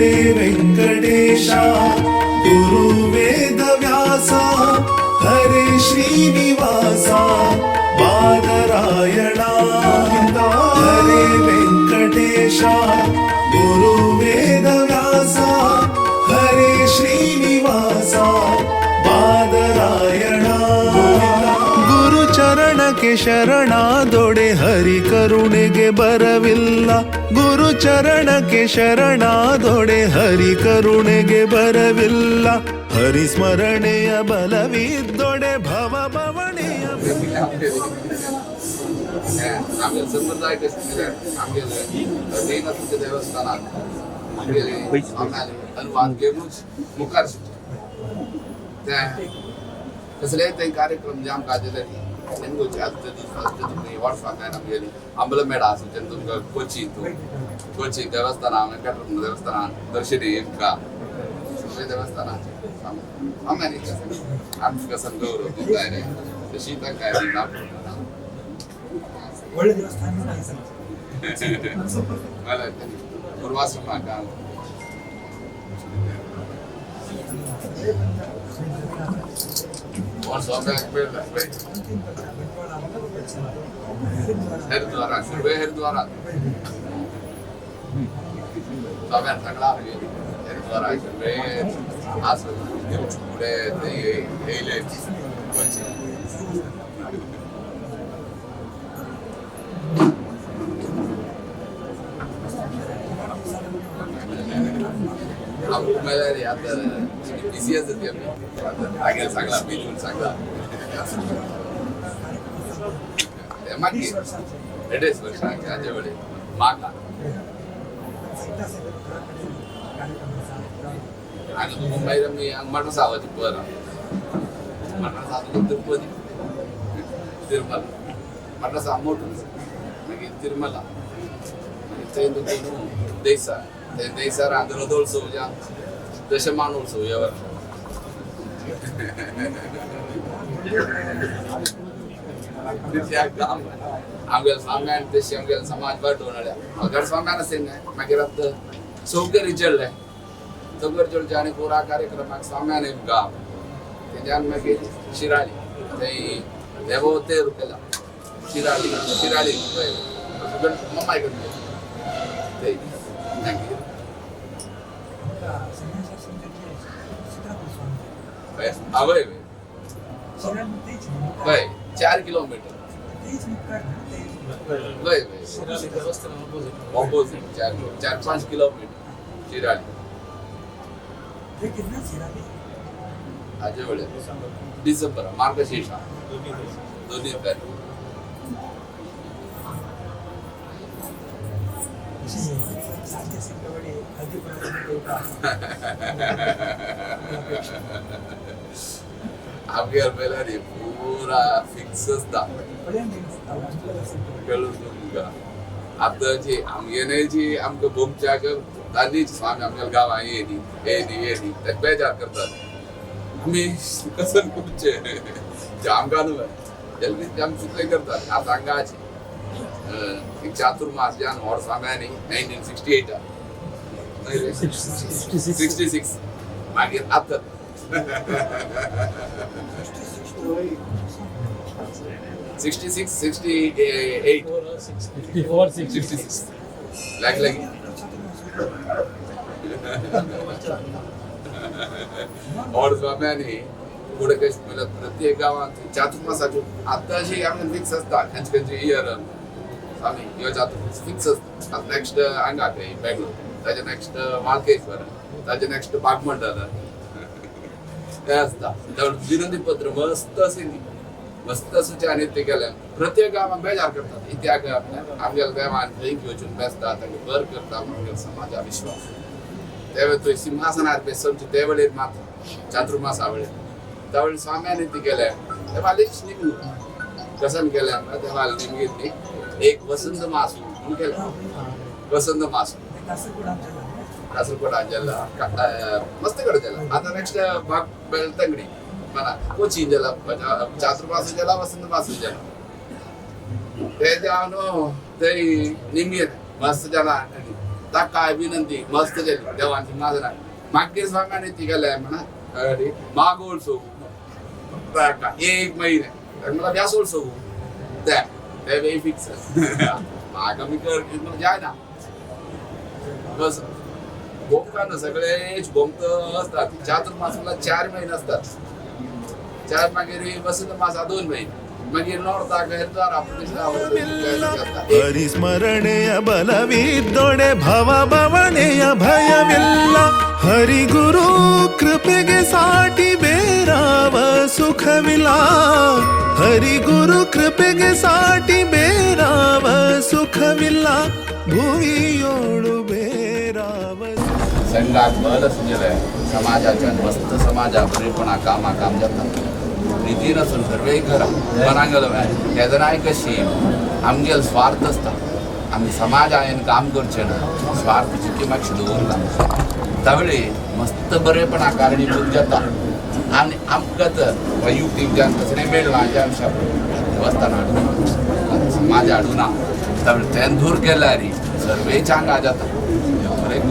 हरे वेंकटेश गुरु वेदव्यास हरे श्रीनिवास बादरायण हरे वेंकटेश गुरु वेदव्यास हरे श्रीनिवास बादरायण ಗುರು ಚರಣಕ್ಕೆ ಶರಣಾದೊಡೆ ಹರಿ ಕರುಣೆಗೆ ಬರವಿಲ್ಲ ಗುರು ಚರಣಕ್ಕೆ ಶರಣಾದೊಡೆ ಹರಿ ಕರುಣೆಗೆ ಬರವಿಲ್ಲ ಹರಿ ಸ್ಮರಣೆಯ ಬಲವಿದ್ದೊಡೆ ಭವ ಭವಣೆಯ आमगेले संप्रदाय कशें आमगेले देनाथाच्या देवस्थानाक आमगेले आमले अनुवाद घेवनूच मुखार सुटले ते कसलेय ते कार्यक्रम जे आमकां दिले तेंगोचे आतां दीस आसता तुमकां वर्सांतल्यान आमगेली अंबलमेडा आसा तेन्ना तुमकां कोची तूं कोची देवस्थाना वेंकटरमण देवस्थाना दर्शनी एका सगळे देवस्थानाचे सामान्य आमकां कसं गौरव दिताय रे तशी तांकां दिना. ಒಳ್ಳೆ ದೇವಸ್ಥಾನ. मला पूर्वाश्रम हरिद्वार सुर्वे हरिद्वार स्वाम्यान सगळा हरिद्वार सुर्वे आस फुडें येयले कोची. म्हळ्यार आतां बिजी आसा ती आमी आगेल सांगला बिजून सांगला मागीर एडेस वर्सां हाजे वेळे मागा हांगा तूं मुंबय आमी हांगा मड्रासा वचूं बरं मड्रासा तुका तिरुपती तिरुमला मड्रासा मोटू मागीर तिरुमला मागीर थंय तुका न्हू देसार थंय देसार हांगा रथोत्सव दशमानोत्सव ह्या वर्सा. आमगेले स्वाम्यान तशी आमगेले समाज वाटोवन हाडल्या अगर स्वाम्यान आसता मागीर आतां चौकेर विचारलें चौकेर चडचे आनी पुरा कार्यक्रमाक स्वाम्यान गांव तेज्यान मागीर शिराळी थंय देवो तेर केला शिराळी शिराळी मम्माय कडे थंय मागीर हय हय 4 किलोमीटर हय हय ऑपोजीट 4-5 किलोमीटर शिराळी हाजे वेळे डिसेंबर मार्गशीर्ष दोन्ही तारीख. आमगेर मेल्यार पुरा फिक्स आसता कळून तुमकां आतां जी आमगेले जी आमकां भोमच्याक तांणी स्वामी आमगेल्या गांवां येयली येयली येयली ते बेजार करतात आमी कसं करचें जे आमकां न्हू जाल्यार आमी तितलें करतात. आतां हांगाची एक चातुर्मास जान व्हड स्वाम्यांनी 1968 66 मागीर आतां 66 68 64 66 लाग लागी और स्वाम्यांनी फुडें कशें म्हणल्यार प्रत्येक गांवांत चातुर्मासाच्यो आतां अशी आमकां फिक्स आसता खंयचे खंयचे इयर आमी ह्यो चातुर्मास फिक्स आसता. आतां नेक्स्ट हांगा खंय बेंगलोर ताजे नेक्स्ट वाळकेश्वर ताजे नेक्स्ट बागमंडल ते आसता. विनंती पत्र मस्त अशें न्ही मस्त अशें आनी ते केलें प्रत्येक गांवांत बेजार करतात इत्याक आमगेल्या देवान खंय वचून बेसता तांकां बरें करता म्हणून समाजा विश्वास ते थंय सिंहासनार बेसचे ते वेळेर मात्र चातुर्मासा वेळेर त्या वेळेर स्वाम्यानी ती केलें ते वालीच निघून कसन केलें त्या वाली निमगेतली एक वसंत मास म्हणून केलें वसंत मास कासरगोड जिल्ला मस्त कडे जिल्ला. आता नेक्स्ट भाग बेಳ್ತಂಗಡಿ మన कोचीन जिल्ला चातुर्मास जिल्ला वसंत मास जिल्ला ते जावन ते निमगेत मस्त जन ताका विनंती मस्त केली देवान सिंहासनाक. मागीर स्वाम्याने ती गेले म्हणा अरे मागोत्सव ताका एक महिने मला व्यासोत्सव ते ते वेळ फिक्स माग आमी कर जायना बस. गोमकान सगळेच गोमत असतात. चातुर्मास मला 4 महिने असतात. 4 मागीर वसंत मासा 2 महिने मागीर नॉर्थाक हरिद्वार. ಹರಿಸ್ಮರಣೆಯ ಬಲವಿದ್ದೊಡೆ ಭವ ಬವಣೆಯ ಭಯವಿಲ್ಲ. ಹರಿಗುರು ಕೃಪೆಗೆ ಸಾಟಿ ಬೇರಾವ ಸುಖವಿಲ್ಲ. ಹರಿಗುರು ಕೃಪೆಗೆ ಸಾಟಿ ಬೇರಾವ ಸುಖವಿಲ್ಲ. ಭುವಿಯೋಳು ಬೇರಾವ संघाक बल सुजेले समाजाच्या मस्त समाजा बरेपणा कामा काम जाता रितीन आसून सर्वे करा मनांगेलो तेदनाय कशी आमगेल स्वार्थ आसता. आमी समाजान काम करचें ना, स्वार्थ चुकी मातशी दवरता त्यावेळी मस्त बरेपणा कारणीभूत जाता. आनी आमकां तर वैयुक्तीक ज्ञान कसलें मेळना ज्या अंशा देवस्थान हाडूना, समाज हाडूना, त्यावेळी तें दूर केल्यार सर्वे चांगा जाता. बरें.